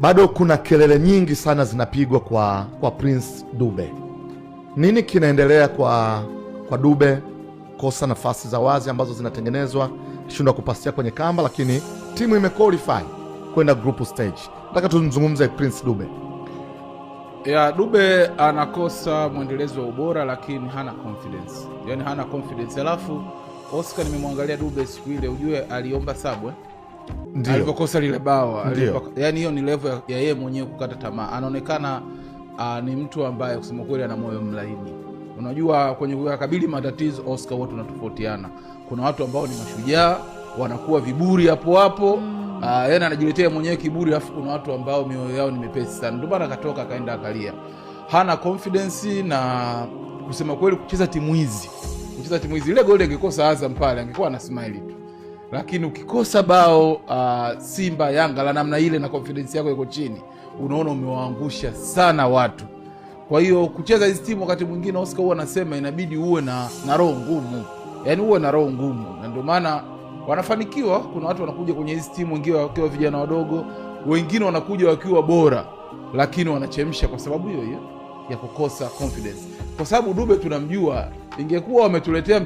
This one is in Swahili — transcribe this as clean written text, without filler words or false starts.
Bado kuna kelele nyingi sana zinapigwa kwa Prince Dube. Nini kinaendelea kwa Dube? Kosa nafasi za wazi ambazo zinatengenezwa, shindwa kupasia kwenye kamba, lakini timu imequalify kwenda group stage. Nataka tumzungumze Prince Dube. Ya, Dube anakosa mwendelezo wa ubora, lakini hana confidence, yaani hana confidence. Alafu Oscar, nimemwangalia Dube siku ile, ujue aliomba sub, eh? Ndio. Alivyokosa lile bao. Ndio. Yani hiyo ni level ya yeye mwenyewe kukata tamaa. Anaonekana ni mtu ambaye kusema kweli ana moyo mlaini. Unajua kwenye kuyakabili matatizo, Oscar, wote tunatofautiana. Kuna watu ambao ni mashujaa wanakuwa viburi hapo hapo, yani anajiletea mwenyewe kiburi, alafu kuna watu ambao mioyo yao ni mepesi sana. Ndio maana akatoka akaenda akalia. Hana confidence na kusema kweli kucheza timu hizi, ile goli angekosa Azam pale angekuwa ana smile tu, lakini ukikosa bao Simba, Yanga la namna ile na confidence yako iko chini, unaona umewaangusha sana watu. Kwa hiyo kucheza hizi timu wakati mwingine, Oscar, huwa anasema inabidi uwe na roho ngumu, yaani uwe na roho ngumu, na ndio maana wanafanikiwa. Kuna watu wanakuja kwenye hizi timu, wengine wakiwa vijana wadogo, wengine wanakuja wakiwa bora, lakini wanachemsha kwa sababu hiyo hiyo ya kukosa confidence, kwa sababu Dube tunamjua, ingekuwa wametuletea